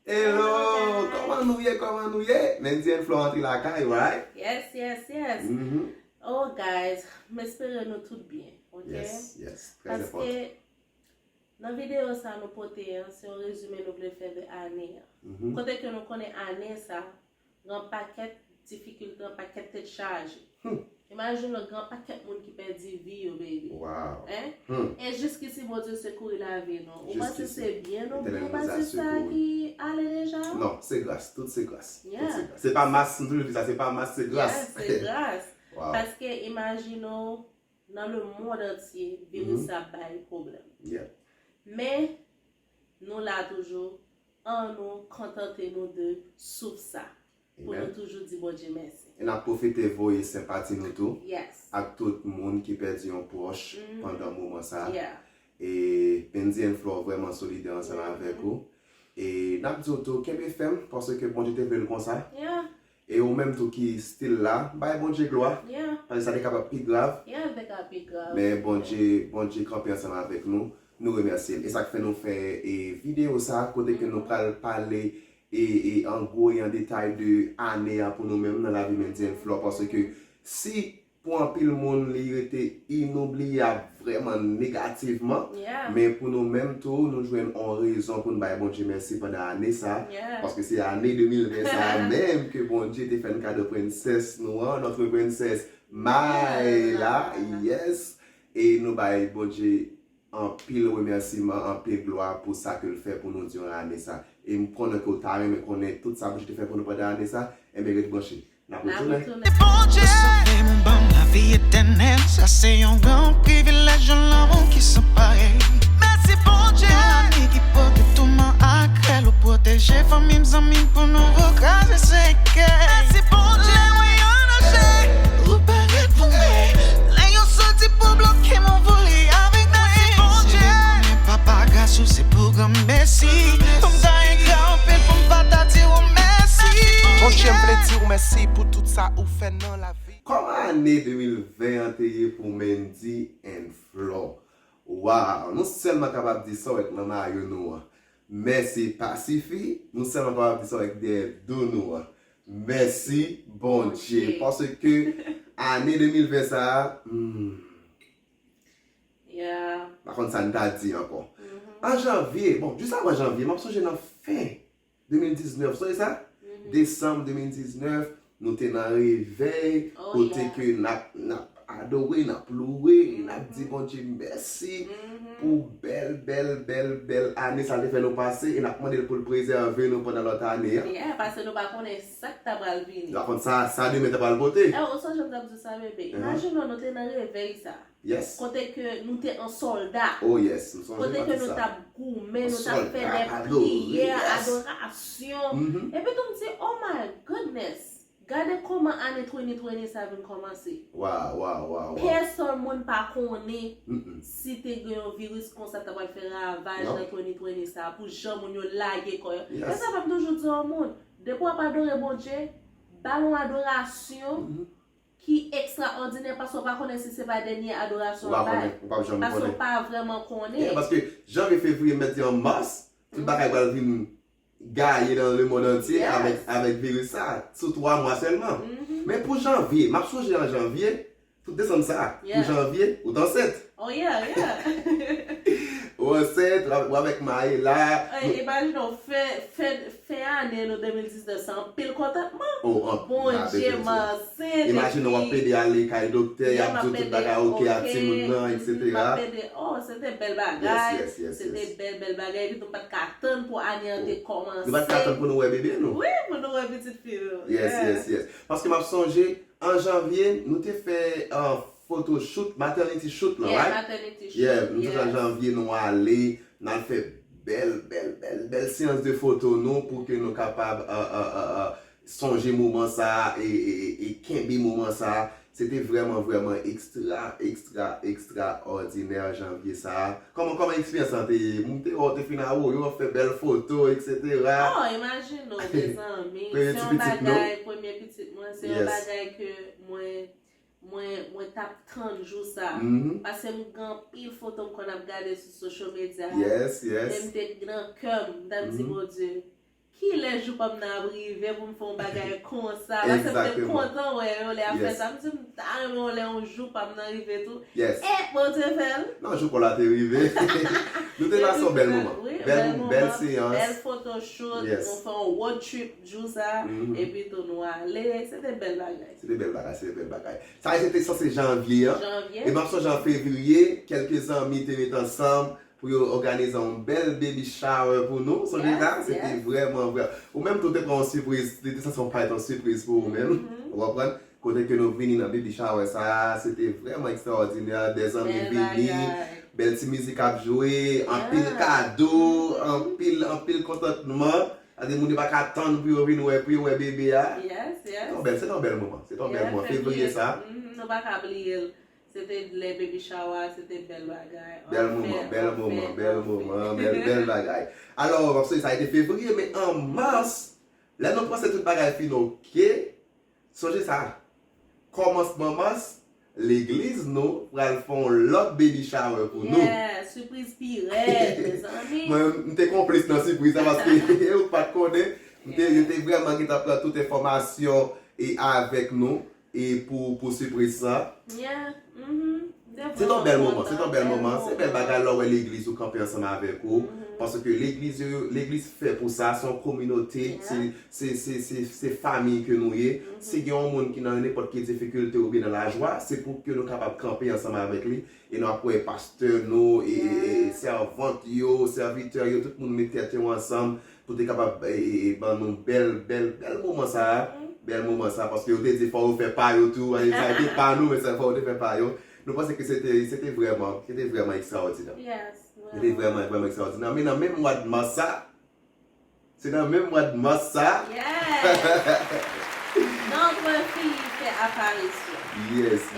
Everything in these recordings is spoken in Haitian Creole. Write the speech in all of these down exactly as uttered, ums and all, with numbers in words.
Hello, kòman nou ye, kòman nou ye? Mendy and Flo antre lakay, right? Yes, yes, yes. Mhm. Oh, guys, m espere nou tout byen, ok? Yes, yes, trè Paske enpòtan. Nan videyo sa nou pote an, se yon rezime nou vle fè de ane an. Mhm. Kote ke nou konnen ane sa, gen pakèt difikilte, gen pakèt tèt chaje. Hmm. Imajine w gen pakèt moun ki pèdi vi yo, baby. Wow. Hein? Hmm. E jiskisi Bondye sekouri lavi nou. Ou panse Jiskisi. Se byen nou Etènèl byen Bondye pase sa sekouri. Ki ale deja? Non, se gras, tout se gras. Tout Yeah. se gras. Se pa mas, m toujou di sa, se pa mas, se gras. Yes, se gras. Wow. Paske imajine w, nan le mond antye, viris Mhm. sa bay pwoblèm. Yeah. Men, nou la toujou, an nou kontante nou de souf sa. Pou Amen. Nou toujou di Bondye mèsi. E n ap pwofite voye senpati nou tou Yes. Ak tout moun ki pèdi yon pwòch Mhm. Pandan moman sa. Yeah. E Mendy and Flo vrèman solidè ansanm Mhm. Avèk ou. E n ap di w tou, kenbe fèm, paske Bondye te vle l konsa. Yeah. E ou menm tou ki still la, bay Bondye glwa. Yeah. Paske sa te kapab pi grav. Yeah, te ka pi grav. Men Bondye, Bondye kanpe ansanm avèk nou. Nou remèsye l. E sa k fè nou fè e, videyo sa, kote ke nou pral pale e, e an gwo e an detay de ane a pou nou menm nan lavi Mendy and Flo, paske si pou anpil moun li rete inoubliyab vrèman negativman, Yeah. Men pou nou menm tou, nou jwenn on rezon pou n bay Bondye mèsi pandan ane sa. Yeah. Paske se ane de mil ven sa a menm ke Bondye te fè n kado prensès nou an, notre princesse Maëla, Yeah. Yes. E nou bay Bondye anpil remèsiman, anpil glwa pou sa ke l fè pou nou diran ane sa. E m konnen ke w ta renmen konnen tout sa Bondye te fè pou nou pandan ane sa. Enben ret branche. N ap N ap retounen. Retounen. Mèsi Bondye pou sove m, ou ban m lavi etènèl. Sa se yon gran privilèj, yon lanmou ki san parèy. Mèsi Bondye. Yon ami ki pote touman ak rèl, ou pwoteje fanmi m, zanmi m pou nou vo kraze sekèy. Mèsi Bondye. Lè mwen an danje, ou parèt pou mwen. Lè yo soti pou bloke m, ou voye avèk mwen. Mèsi Bondye. Mwen papa gras ou se pou granmesi. Pou m ta engra anpil pou m pa ta di ou mèsi. Bondye, m vle di ou mèsi pou tout sa ou fè nan lavi. Kòman ane de mil ven an te ye pou Mendy and Flo? Wow! Nou sèlman kapab di sa w wè k nan mayo nou an. Mèsi pa sifi, nou sèlman kapab di sa w wè k dèyè do nou an. Mèsi Bondye. Bondye. Paske ane de mil ven sa a, hmm, Yeah. pa konn sa n ta di ankò. Mhm. An janvye, bon, jis avan janvye, m ap sonje nan fen de mil diznèf, sonje sa? Mhm. Desanm de mil diznèf, nou te nan revèy, Oh, kote yeah. Ke n ap, n ap adore, n ap louwe, n ap di Mhm. Bondye mèsi Mhm. pou bèl, bèl, bèl, bèl ane sa l te fè nou pase, e n ap mande l pou l prezève nou pandan lòt ane an. Yeah, paske nou pa konnen sa k ta pral vini. Nou pa konn sa, sa demen ta pral pote. E, ou sonje m t ap di sa, bebe. Mhm. Imajine w, nou te nan revèy sa. Yes. Kote ke nou te an sòlda. Oh yes, m sonje Kote pati ke nou sa. t ap goumen, nou t ap Sòlda, fè de adore, priyè, yes. Adorasyon. Mhm. Epi tou m di, oh my goodness, gade kòman ane twenty twenty sa vin kòmanse. Wow, wow, wow, wow. Pèsòn moun pa konnen Mm-mm. si te gen yon viris konsa ta pral fè ravaj Non. Nan twenty twenty sa, pou jan moun yo lage kò yo. Yes. E sa fè m toujou di yon moun, depi w ap adore Bondye, ba l yon adorasyon Mhm. ki ekstraòdinè, paske w pa konnen si se pa dènye adorasyon Ou pa w bay. konnen, ou pa janm Paske w konnen. Pa vrèman konnen. Yeah, paske janvye, fevriye, mèt, an mas, tout bagay pral vin gaye nan le monde entier Yes. avèk, avèk viris sa, sou twa mwa sèlman. Mhm. Men pou janvye, m ap sonje an janvye, tout desanm sa, Yeah. Pou janvye, ou t ansent. Oh yeah, yeah. Ou ansent, ou avèk Maëla. Ey, imajine w, fè, fè, fè ane nou de mil diznèf sa, anpil kontantman. Oh, an- Bondye, Bondye, m ansent. Imajine w ap pede ale kay doktè, y ap di w tout bagay oke ak timoun nan, et cetera. M ap pede, oh, se te bèl bagay. Yes, yes, yes, Se te yes. Bèl, bèl bagay. Epi nou pa t ka tann pou ane an te Oh. kòmanse. Nou pa t ka tann pou nou wè bebe nou. Wi, pou nou wè pitit fi nou. Yes, Yeah. Yes, yes. Paske m ap sonje, an janvye, nou te fè uh, photoshoot, maternity shoot lan, Yeah, right? Maternity shoot. Yeah, nou te fè an Yes. janvye, nou ale, n al fè bèl, bèl, bèl, bèl seyans de foto nou pou ke nou kapab uh, uh, uh, uh, sonje moman sa a e, e, e, e kenbe moman sa a. Se te vrèman, vrèman ekstra, ekstra, ekstraòdinè janvye sa a. Kòman, kòman eksperyans lan te ye? Moun te wè w te fin awo, yo fè bèl foto, et cetera. Oh, imajine w, mezanmi. Premye Se ti yon pitit nou. Bagay, premye pitit mwen, se yon Yes. Bagay ke mwen, mwen, mwen t ap tann jou sa. Mhm. Paske m gen anpil foto m konn ap gade sou social media. Yes, Men yes. M te nan kè m, m t ap di, Mhm. Bondye, Kilè jou pa m nan ap rive pou m fè yon bagay konsa? Paske m te kontan wè yo lè y ap fè sa. M di, m ta renmen wè lè yon jou pa m nan rive tou. E Bondye fè l. Non, jou pa w la te rive. Nou te pase yon bèl moman. Bèl seyans. Bèl photoshoot. Nou fè yon road trip jou sa. Epi tou nou ale. Se te bèl bagay. Se te bèl bagay, se te bèl bagay. Sa se te sanse janvye an. E m ap sonje an fevriye, kèlke zanmi te met ansanm pou yo òganize yon bèl baby shower pou nou. Sonje sa? Se te vrèman, vrèman. Ou menm tou te pran yon sipriz, li te sanse yon pa t yon sipriz pou ou menm. Ou konprann? Kote ke nou vini nan baby shower sa a, se te vrèman ekstraòdinè. Dè zanmi vini, bèl ti mizik ap jwe, anpil kado, anpil, anpil kontantman. Sa vle di moun yo pa ka tann pou yo vin wè, pou yo wè bebe a. Se te yon bèl, se te yon bèl moman. Se te yon bèl moman. Fevriye sa. Nou pa ka bliye l. Se te lè baby shower a, se te bèl bagay. Bèl moman, bèl moman, bèl moman, bèl, bèl bagay. Alò, m ap sonje sa, se te fevriye, men an mas, lè nou panse tout bagay fin oke, sonje sa, kòmansman mas, legliz nou pral fè yon lòt baby shower pou nou. Yeah, sipriz pi rèd, mezanmi. Mwen, m te konplis nan sipriz la, paske ou pa t konnen, m te, yo te vrèman gentan pran tout enfòmasyon e avèk nou. E pou, pou sipriz sa. Se te yon bèl moman, se te yon bèl moman. Se bèl bagay lè w wè legliz ou kanpe ansanm avèk ou. Paske legliz yo, legliz fè pou sa, se yon kominote, se, se, se, se, se fanmi ke nou ye. Si gen yon moun ki nan nenpòt ki difikilte oubyen nan lajwa, se pou ke nou kapab kanpe ansanm avèk li. E nou ap wè pastè nou, e, e, e sèvant yo, sèvitè yo, tout moun met tèt yo ansanm. Pou te kapab ban nou bèl, bèl, bèl moman sa a. Bèl moman sa a, paske yo te di fò yo fè pa yo tou, sa te pa nou, men sa fò yo te fè pa yo. Nou panse ke se te, se te vrèman, se te vrèman ekstraòdinè. Se te vrèman, vrèman ekstraòdinè. Men nan menm mwa mas sa, se nan menm mwa mas sa. Nan pwen fi fè aparisyon.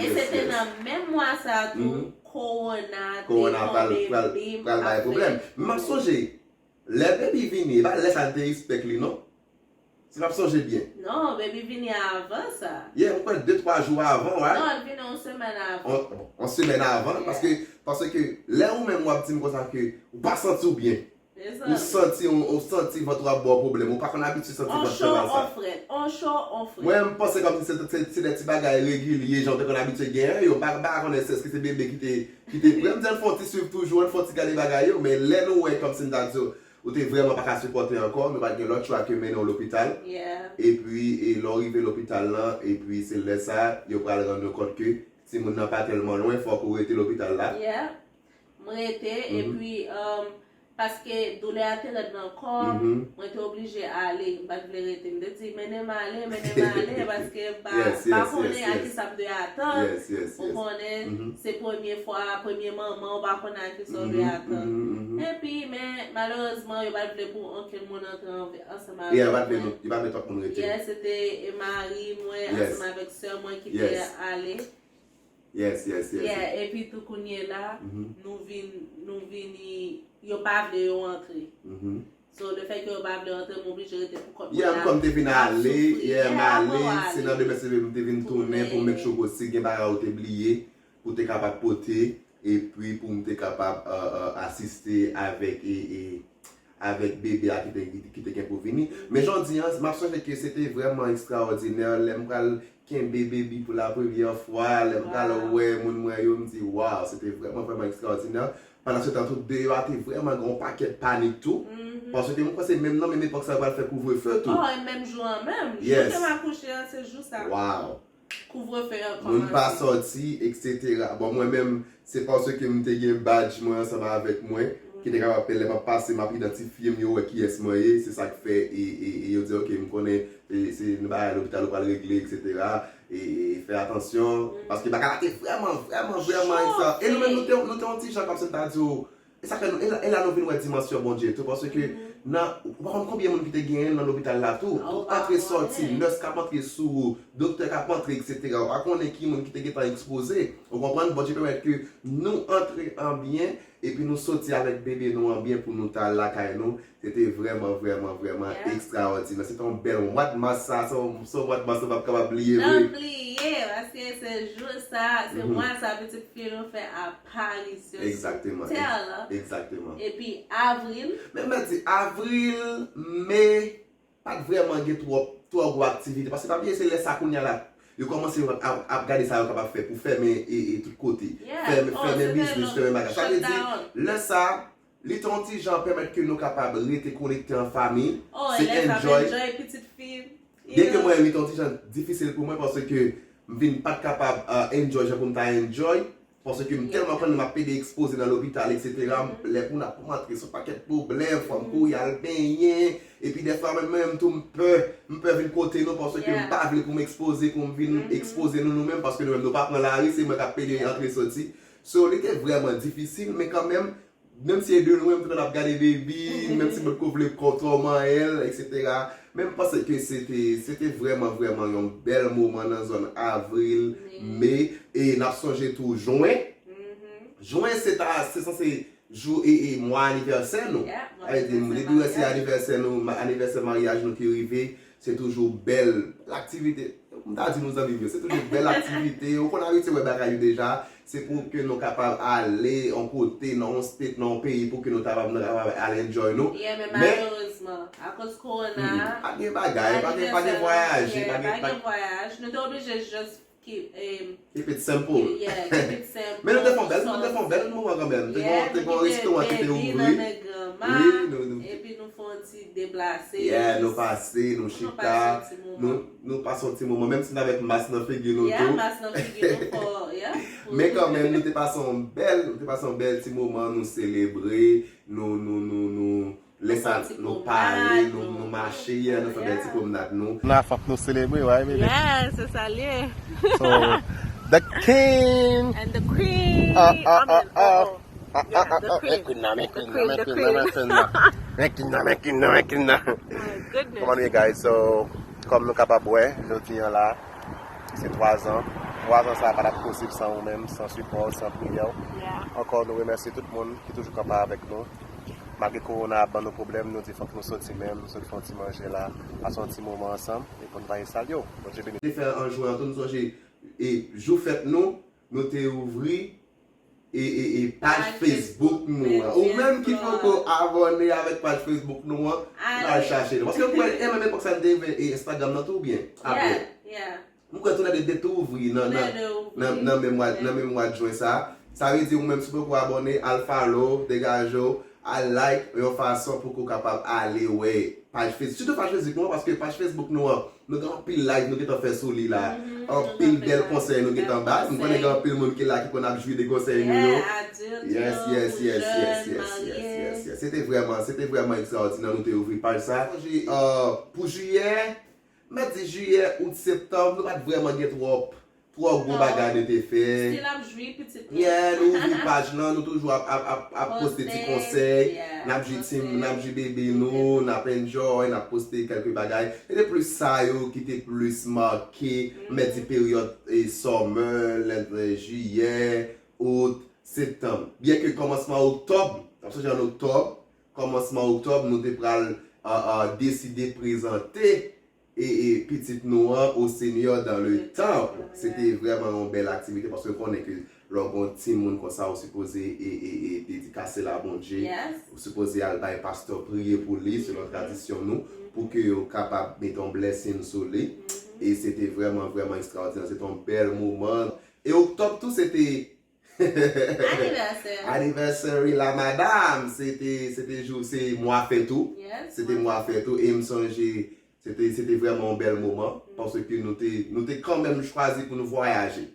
E se te nan menm mwa sa tou, kowona te tonbe, bim, ap fè. M ap sonje, Lè baby vini, e pa lè sa l te expect li non. Si m ap sonje byen. Non, baby vini avan sa. Yeah, m kwè de twa jou avan, right? Non, l vini yon semèn avan. Yon semèn avan, paske, paske lè ou menm w ap di m konsa ke ou pa santi w byen. Ou santi, ou santi vant ou ap ba w pwoblèm, ou pa konn abitye santi vant fè mal sa. On cho, on frèt, on cho, on frèt. Mwen, m panse kòmsi se, se, se de ti bagay regilye, jan w te konn abitye genyen yo, m pa, m pa konnen si èske se bebe ki te ki te prè. M di l fè yon ti swiv toujou, l fè yon ti gade bagay yo, men lè nou wè kòmsi m ta di w, ou te vrèman pa ka sipòte ankò, nou pa t gen lòt chwa ke mennen w lopital. Epi, e lè w rive lopital lan, epi se lè sa, yo pral rann yo kont ke timoun nan pa tèlman lwen, fòk ou rete lopital la. M rete, epi, um, Paske doulè a te rèd nan kò m, mwen te oblije ale, m pa t vle rete. M te di, mennen m ale, mennen m ale, paske m pa, pa konnen a kisa m dwe atann. Ou konnen, se premye fwa, premye manman, ou pa konnen a kisa w dwe atann. Epi, men, malerezman, yo pa t vle pou okenn moun antre ansanm avèk mwen. Yeah, se te mari mwen ansanm avèk sè mwen ki te ale. Yes, yes, yes. Yeah, epi tou kounye la, nou vin, nou vini, yo pa vle yo antre. So, lefètke yo pa vle antre, m oblije rete pou kont mwen. Yeah, m kòm te vin ale, yeah, m ale, se nan demen se m te vin tounen pou make sure ke si gen bagay ou te bliye, pou te kapab pote, epi pou m te kapab, euh, euh, asiste avèk, e, e, avèk bebe a ki te, ki te gen pou vini. Men jodi a, m ap sonje ke se te vrèman ekstraòdinè lè m pral kenbe baby pou la premyè fwa, lè m pral wè moun mwen yo, m di, waw, se te vrèman, vrèman ekstraòdinè. Pandan se tan tou, deyò a te vrèman gen yon pakèt panik tou. Paske m panse menm nan menm epòk sa yo pral fè kouvrefe tou. Oh, e menm jou an menm. Yes. Jou ke m akouche an, se jou sa. Waw. Kouvrefe an kòmanse. Moun pa sòti, etsetera. Bon, mwen menm, se paske m te gen badge mwen ansanm avèk mwen, ki te kapab fè lè m ap pase, m ap idantifye m, yo wè kiyès mwen ye, se sa k fè, e, e, e yo di, ok, m konnen, e, se nan bagay lopital ou pral regle, etsetera. E, e fè atansyon, paske bagay la te vrèman, vrèman, vrèman eksa. E nou menm, nou te, nou te yon ti jan kòmsi m ta di w, E sa fè nou, e la, e la nou vin wè dimansyon Bondye tou, paske nan, ou pa konn konbyen moun ki te genyen nan lopital la tou, tout antre sòti, nès k ap antre sou ou, doktè k ap antre, etsetera. Ou pa konnen ki moun ki te gentan ekspoze. Ou konprann? Bondye pèmèt ke nou antre an byen, epi nou soti avèk bebe nou an byen pou nou t al lakay nou. Se te vrèman, vrèman, vrèman ekstraòdinè. Se te yon bèl mwa d mas sa, se yon, se yon mwa d mas nou p ap kapab bliye vre. N ap bliye, paske se jou sa, se mwa sa, pitit fi nou fè ap parisyon sou tè la. Egzakteman. Epi avril. Men mwen di avril, me, pa t vrèman gen twòp, twò gwo aktivite. Paske pa bliye, se lè sa kounye a la, yo kòmanse ap, ap, ap gade sa yo kapab fè pou fèmen e, e tout kote. Fèmen, fèmen biznis, fèmen bagay. Sa vle di, lè sa, li te yon ti jan pèmèt ke nou kapab rete konekte an fanmi. Se enjoy. Byenke mwen, li te yon ti jan difisil pou mwen, paske m vin pa t kapab, uh, enjoy jan pou m ta enjoy. Paske m tèlman konnen m ap pede ekspoze nan lopital, etsetera. Lè pou n ap rantre, se yon pakèt pwoblèm, fò m kouri al benyen. Epi dèfwa, mwen menm tou, m pè, m pè vin kote nou, paske m pa vle pou m ekspoze, pou m vin ekspoze nou, nou menm, paske nou menm, nou pa pran lari, se mwen k ap pede antre soti. So, li te vrèman difisil, men kanmenm, menm si e de lwen, m te konn ap gade baby, menm si m potko vle kontwò manyen l, etsetera. Men m panse ke se te, se te vrèman, vrèman yon bèl moman nan zòn avril, me, e n ap sonje tou jwen. Jwen, se ta, se sanse jou e, e mwa anivèsè nou. Sa vle di, depi lè se anivèsè nou, ma- anivèsè maryaj nou ki rive, se toujou bèl aktivite. M ta di nou zanmi m yo, se toujou bèl aktivite. Ou konn abitye wè bagay yo deja. Se pou ke nou kapab ale yon kote, nan yon state, nan yon peyi, pou ke nou kapab, nou kapab al enjoy nou. Yeah, men malerezman, akoz kowona, pa gen bagay, pa gen, pa gen vwayaje, pa gen, pa gen vwayaj. Nou te oblije just keep, em, keep it simple. Yeah, keep it simple. Men nou te fè yon bèl, nou te fè yon bèl moman kanmenm. Te gen, te gen yon restoran ki te ouvri. Wi, nou, nou, epi nou fè yon ti deplase. Yeah, nou pase, nou chita, nou, nou pase yon ti moman, menm si n avèk mas nan figi nou tou. Yeah, mas nan figi nou fò, yeah. Men kanmenm, nou te pase yon bèl, nou te pase yon bèl ti moman, nou selebre, nou, nou, nou, nou, lè sa, nou pale, nou, nou mache, yeah, nou fè bèl ti pwomnad nou. Nan fòk nou selebre, wi, baby. Yeah, se sa l ye. So, the king. And the queen. Ah, ah, ah, ah. Ah, ah, ah, ah, men queen nan, men queen nan, men queen nan, men queen nan. Men queen nan, men queen nan, men queen nan. My goodness. Kòman nou ye, guys? So, kòm nou kapab wè, jodi a la, se twa zan. Twa zan sa pa t ap posib san ou menm, san sipò w, san priyè w. Yeah. Ankò, nou remèsye tout moun ki toujou kanpe avèk nou. Malgre kowona ap ban nou pwoblèm, nou di fòk nou soti menm, soti fè yon ti manje la, pase yon ti moman ansanm, e pou n va enstale yo. Bondye beni. Te fè an jwen an tou, nou sonje, e jou fèt nou, nou te ouvri e, e, e paj Facebook nou an. Ou menm ki poko abòne avèk paj Facebook nou an, al chache nou. Paske mwen, e menm epòk sa, m te ouvè, e, Instagram nan tou, oubyen apre? Yeah, yeah. M kwè tou lè de te tou ouvri nan, nan, nan, nan menm mwa, nan menm mwa jwen sa. Sa vle di ou menm si w poko abòne, al follow, degaje w, al like, yon fason pou ke w kapab ale wè paj Facebook. Sitou paj Facebook nou an, paske paj Facebook nou an, nou gen anpil live nou gentan fè sou li la. Anpil bèl konsèy nou gentan bay. M konnen gen anpil moun ki la ki konn ap jwi de konsèy nou yo. Yes, yes, yes, yes, yes, yes, yes. Se te vrèman, se te vrèman ekstraòdinè nou te ouvri paj sa. Sonje, euh, pou jiyè, m ap di jiyè, out, septanm, nou pa t vrèman gen twòp, twò gwo bagay nou te fè. Still ap jwi pitit nou. Yeah, nou ouvri paj lan, nou toujou ap, ap, ap, ap poste ti konsèy. Yeah, n ap jwi ti, n ap jwi bebe nou, n ap enjoy, n ap poste kèlke bagay. Se te plis sa yo ki te plis make, m mèt di peryòd, e, summer, lè, lè jiyè, out, septanm. Byenke kòmansman oktòb, n ap sonje an oktòb, kòmansman oktòb, nou te pral, a, a, deside prezante e, e pitit nou an au Seigneur dans le temple. Se te vrèman yon bèl aktivite, paske w konnen ke lè w gen yon timoun konsa, ou sipoze e, e, e dedikase l a Bondye. Ou sipoze al bay pastè priye pou li, selon tradisyon nou, pou ke yo kapab mete yon blessing sou li. E se te vrèman, vrèman ekstraòdinè. Se te yon bèl moman. E oktòb tou, se te Anniversary. Anniversary la madam. Se te, se te jou, se mwa fèt ou. Se te mwa fèt ou. E m sonje, se te, se te vrèman yon bèl moman. Paske nou te, nou te kanmenm chwazi pou nou vwayaje.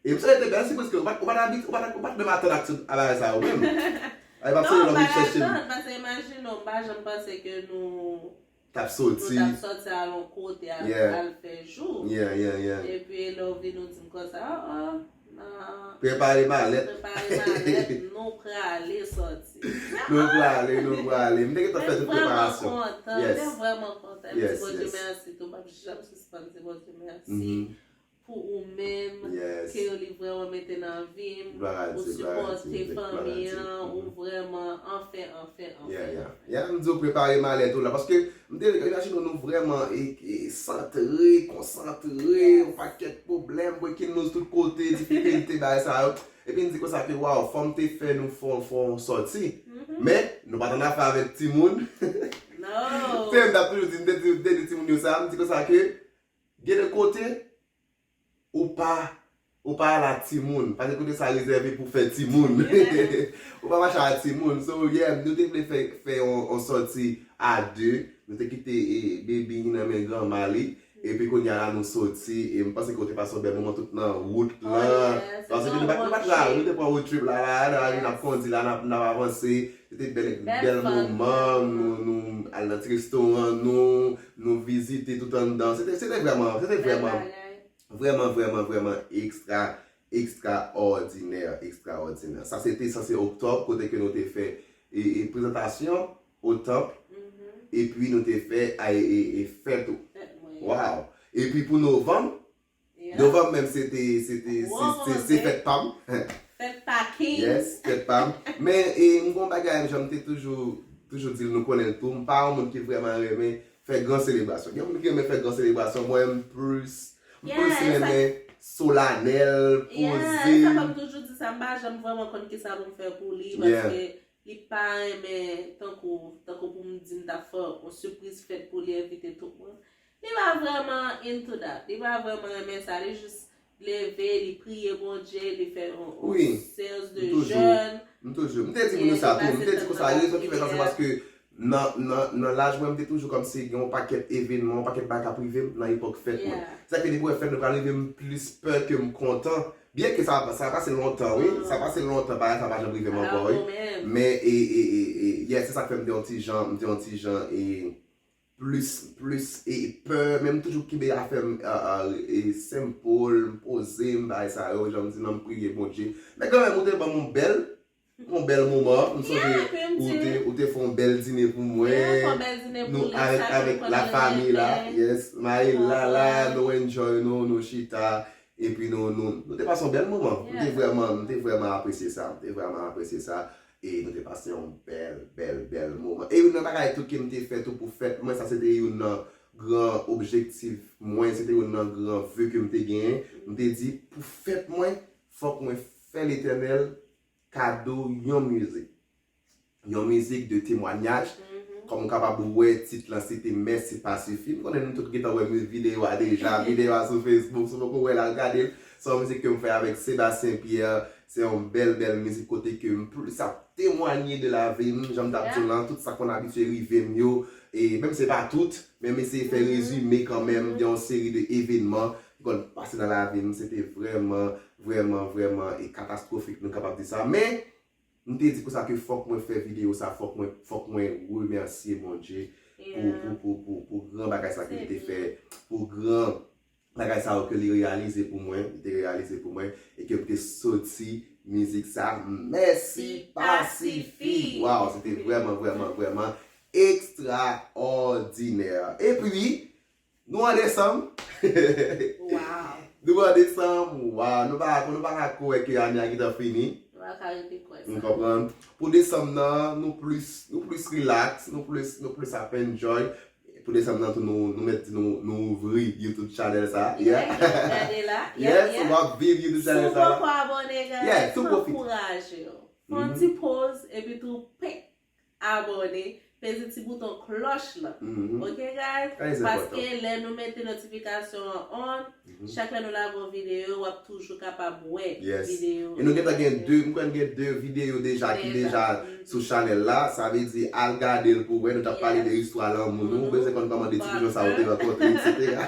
E m sonje te bèl sipriz ke ou pa t, ou pa t abit-, ou pa t, ou pa t menm atann ak tout bagay sa yo menm. Ay, m ap sonje lè w vin chèche m. Non, m pa t atann, paske imajine w, m pa janm panse ke nou t ap soti. Nou t ap soti al yon kote al, al fè jou. Yeah, yeah, yeah. Epi lè w vin ou di m konsa, ah, ah, nan prepare malèt. Prepare malèt, nou prale soti. Nou prale, nou prale. M te gentan fè tout preparasyon. M te vrèman kontan, m te vrèman kontan. M di Bondye mèsi tou, m p ap janm sispann di Bondye mèsi. Pou ou menm, ke li vrèman mete nan vi m, ou sipòte fanmi an, ou vrèman, anfen, anfen, anfen. Yeah, yeah. Yeah, m di w prepare malèt ou la, paske m te imajine w, nou vrèman e, e, santre, konsantre, yon pakèt pwoblèm, breaking news tout kote, difikilte, bagay sa yo. Epi m di konsa ke, waw, fò m te fè nou fè, fè yon sòti. Men, nou pa t annafè avèk timoun. Non. Se m t ap toujou di, m te di, m te di timoun yo sa, m di konsa ke gen de kote ou pa, ou pa al ak timoun, paske kote sa rezève pou fè timoun. Ou pa mache ak timoun. So, yeah, nou te vle fè, fè yon, yon sòti a de. Nou te kite, eh, baby nan men granma li. Epi kounye a la nou soti, e m panse ke w te pase yon bèl moman tout nan wout lan. Paske nou pa t, nou pa t la, nou te pran road trip la, la, la, n ap kondi la, n ap, n ap avanse. Se te bèl, bèl moman, nou, nou al nan ti restoran, nou, nou vizite tout anndan. Se te, se te vrèman, se te vrèman, vrèman, vrèman, vrèman ekstra, ekstraòdinè, ekstraòdinè. Sa se te sanse oktòb, kote ke nou te fè, e, e, prezantasyon o tanp, epi nou te fè, a, e, e, e fèt ou. Wow! Epi pou novanm, novanm menm se te, se te, se, se, se fèt pa m. Fèt pa King. Yes, fèt pa m. Men, e, m gon bagay, jan m te toujou, toujou di l, nou konnen l tou, m pa yon moun ki vrèman renmen fè gran selebrasyon. Gen moun ki renmen fè gran selebrasyon, mwen, m plis, m plis renmen solanèl, poze. Sa fè m toujou di sa, m pa janm vrèman konn kisa pou m fè pou li, paske li pa renmen, tankou, tankou pou m di m t ap fè yon sipriz fèt pou li, envite tout moun. Li pa vrèman into that. Li pa vrèman renmen sa. Li jis leve, li priye Bondye, li fè yon, yon sèz de jèn. M toujou, m te di moun yo sa tou. M te di konsa, rezon ki fè sa, se paske nan, nan, nan laj mwen, m te toujou kòmsi gen yon pakèt evènman, yon pakèt bagay k ap rive m nan epòk fèt mwen. Sa ke depi w wè fèt mwen pral rive, m plis pè ke m kontan. Byen ke sa, sa pase lontan, wi. Sa pase lontan, bagay sa pa janm rive m ankò, wi. Men, e, e, e, e, yeah, se sa k fè m te yon ti jan, m te yon ti jan, e, plis, plis, e, pè, men m toujou kenbe afè m, a, a, e, senpòl, m poze m, bagay sa yo, jan m di non, m priye Bondye. Men kanmenm, ou te ban m yon bèl, yon bèl moman. M sonje ou te, ou te fè yon bèl dine pou mwen. Nou, avèk, avèk lafanmi la. Yes, Maëla la, nou enjoy nou, nou chita. Epi nou, nou, nou te pase yon bèl moman. M te vrèman, m te vrèman apresye sa. M te vrèman apresye sa. E nou te pase yon bèl, bèl, bèl moman. E youn nan bagay tou ke m te fè tou pou fèt mwen, sa se te youn nan gran objektif mwen, se te youn nan gran ve ke m te genyen. M te di, pou fèt mwen, fòk mwen fè Letènèl kado yon mizik. Yon mizik de temwanyaj. Kòm ou kapab wè, tit lan se te Mèsi pa sifi. M konnen nou tout gentan wè mi-, videyo a deja. Videyo a sou Facebook. Si w poko wè l, al gade l. Se yon mizik ke m fè avèk Sebastien Pierre. Se yon bèl, bèl mizik kote ke m plis ap temwanye de lavi m, jan m t ap di w lan, tout sa k konn abitye rive m yo. E menm se pa tout, men m eseye fè rezime kanmenm de yon seri de evènman ki konn pase nan lavi m. Se te vrèman, vrèman, vrèman, e katastwofik, nou kapab di sa. Men, m te di konsa ke fòk mwen fè videyo sa, fòk mwen, fòk mwen remèsye Bondye pou, pou, pou, pou, pou gran bagay sa ke li te fè, pou gran bagay sa yo ke li reyalize pou mwen, li te reyalize pou mwen, e ke m te soti mizik sa, Mèsi pa sifi. Wow, se te vrèman, vrèman, vrèman ekstraòdinè. Epi, nou an desanm. Nou an desanm, wow, nou pa, nou pa ka kwè ke ane a gentan fini. Nou pa ka rete kwè sa. Nou konprann? Pou desanm nan, nou plis, nou plis relax, nou plis, nou plis ap enjoy. Pou desanm nan tou, nou, nou mèt di nou, nou ouvri YouTube channel sa. Yeah, yeah, gade la. Yeah, yeah. So w ap viv YouTube channel sa. Si w poko abòne, guys, ankouraje w. Fè yon ti poz, epi tou, pek, abòne, peze ti bouton klòch lan. Ok, guys? Paske lè nou mete notifikasyon an on, chak lè nou lage yon videyo, w ap toujou kapab wè videyo. E nou gentan gen de, m kwè n gen de videyo deja ki deja sou chanèl la. Sa vle di, al gade l pou wè, nou t ap pale de istwa lanmou nou, ou bezwen konn kòman de ti pijon sa yo te rankontre, etsetera.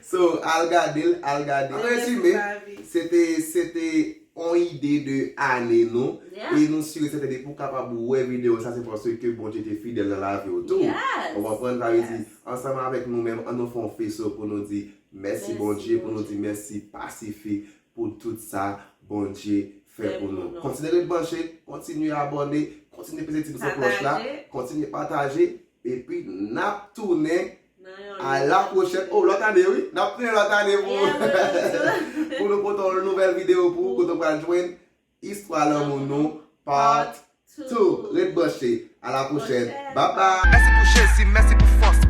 So, al gade l, al gade l. An rezime, se te, se te yon ide de ane nou, e nou si e sèten depi w kapab wè videyo sa, se paske Bondye te fidèl nan lavi w tou. Ou konprann? Sa vle di, ansanm avèk nou menm, ann nou fè yon feso pou nou di mèsi Bondye, pou nou di mèsi pa sifi pou tout sa Bondye fè pou nou. Kontinye ret branche, kontinye abòne, kontinye peze ti bouton klòch la, kontinye pataje, epi n ap tounen a la pwochèn. Oh, lòt ane, wi. N ap tounen lòt ane pou, pou nou pote yon nouvèl videyo pou ou, kote w pral jwenn Istwa lanmou nou, part two. Ret branche. A la pwochèn. Bye bye. Mèsi pou Jezi, mèsi pou fòs,